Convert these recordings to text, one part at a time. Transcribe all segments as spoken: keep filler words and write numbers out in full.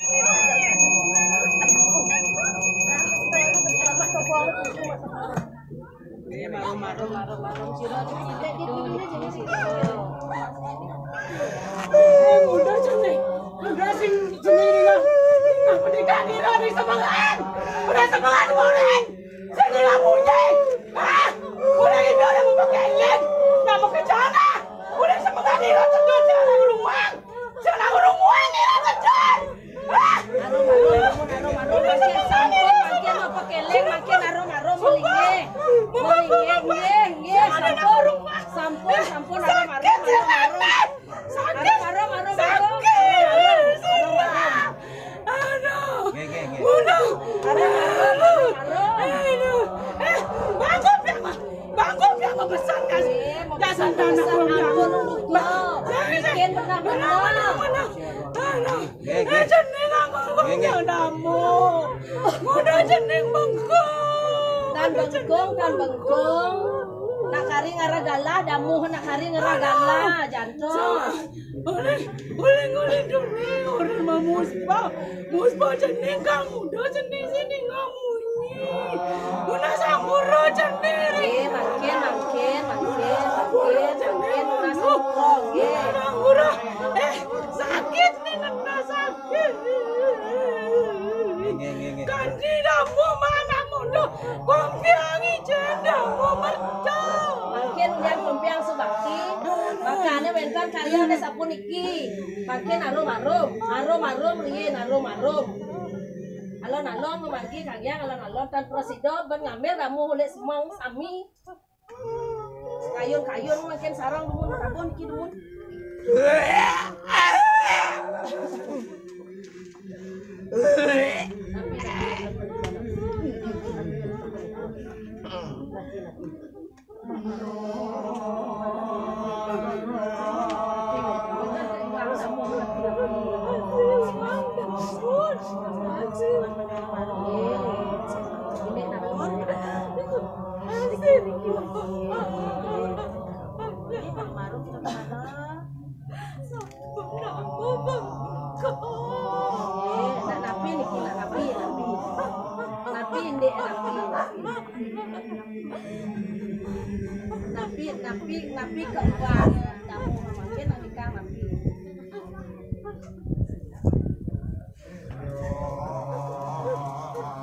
Eh, udah, Juni. Udah, sing, Juni, ini lah. Apa nih, Kak? Ini lah, ini semangat. Udah, semangat, udah. Sini lah, bunyi. Ah, udah, ini udah mau pakai ini. Nggak mau ke sana. Udah, semangat, ini lah, terjun, jangan ruang. Jangan ruang, ini lah, terjun. Ah. Arum, arum, arum, arum, arum, makin sampun, makin apa keleng, makin arum, arum, melinggih. Melinggih, nggih, nggih, sampun. Sampun, sampun, arum, arum, arum, arum. Arum, arum, arum, arum. Arum, arum. Aduh. Nggih, nggih, nggih. Arum, arum, arum, arum. Aduh. Eh, bangun, bangun. Bangun, bangun, besar, kan? Iya, mau besar, besar, ampun, ampun. Bikin pernah, pernah. Aduh. Nggih, nggih. Eh, jeneng aku, nggih, nggih. Damuh. Udah jeneng bengkung. Tan bengkung, tan bengkung. Nak kari ngarah galah, damuh nak kari ngarah galah, jantung. Oleh, oleh, oleh, demi, oleh, mamuspa. Muspa jeneng kamu, udah jeneng sini kamu. Una sampura, Cendiri. Eh, mangkin, mangkin, mangkin, mangkin, mangkin, una sampura, nggih. Una sampura. Eh, sakit nih, nena sakit. Nggih, nggih, nggih. Kanthi damuh manah mundur, kumpiang ijen damuh merta. Mangkin yang kumpiang subakti, makane wenten karya ane sapuniki. Mangkin arum-arum, arum-arum riyin, arum-arum. Alon-alon mamargi kangge alon-alon tan prasida ben ngambil damuh ulih semeng sami. Kayun-kayun mangkin sareng dumun, rabun niki dumun. Nak napi niki, nak napi, napi. Napi, Ndik, napi, napi. Napi, napi, napi ke uang. Damuh mangkin, napi kang napi.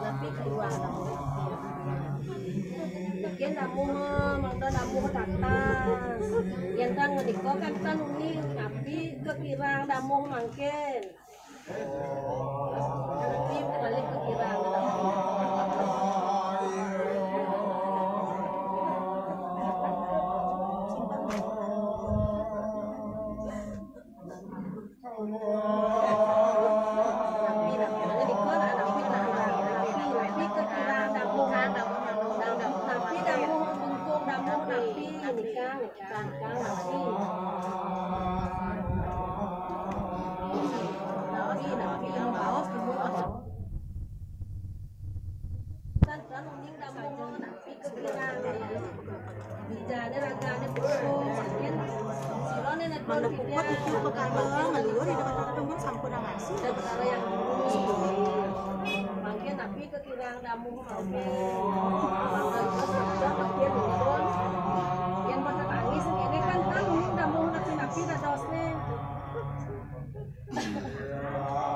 Napi ke uang, napi. Mangkin damuh, mangda damuh tatas. Yen tan ngendika kan tan uning, napi ke kirang damuh mangkin. Tapi balik ke kirang. Tapi, tapi, tapi, tapi, tapi, tapi, ke kirang, damuh, damuh, damuh, tapi, damuh, bengkung, damuh, tapi, nikah, nikah. Kang, kang, napi? Napi, napi, mabaos, ibu, apa? Kan, kan, uning damuh, napi, kekirang. Bijane, ragane, putu, mungkin, silone, neton, mangda puput, itu, pekara, ngeliur, di dekat aku, namun, sampun, ngasih. Dan perkara yang dulu, mungkin, napi, Kirang damuh mangke. Mangke terus sabda mangke nuntun. Yen pada tangis ngene kan, kan damuh napi-napi dadosne.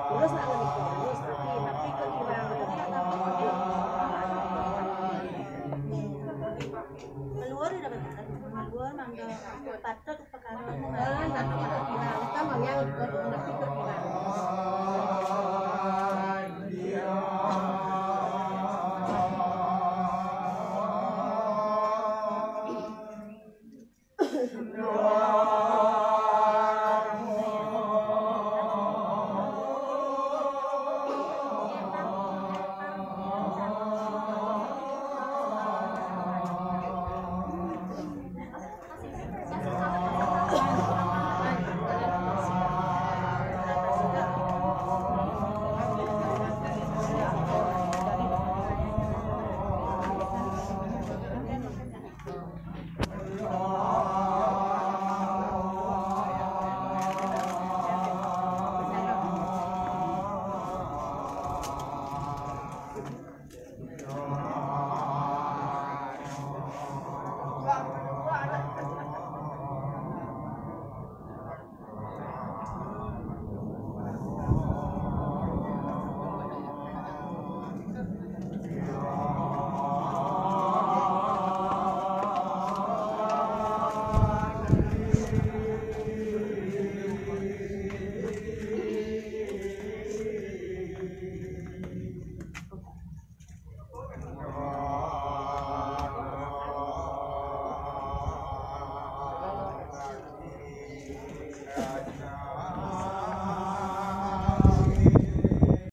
Terus nak ngenikah, terus napi, napi ke kirang. Keluar udah bentar. Keluar mangga. Patut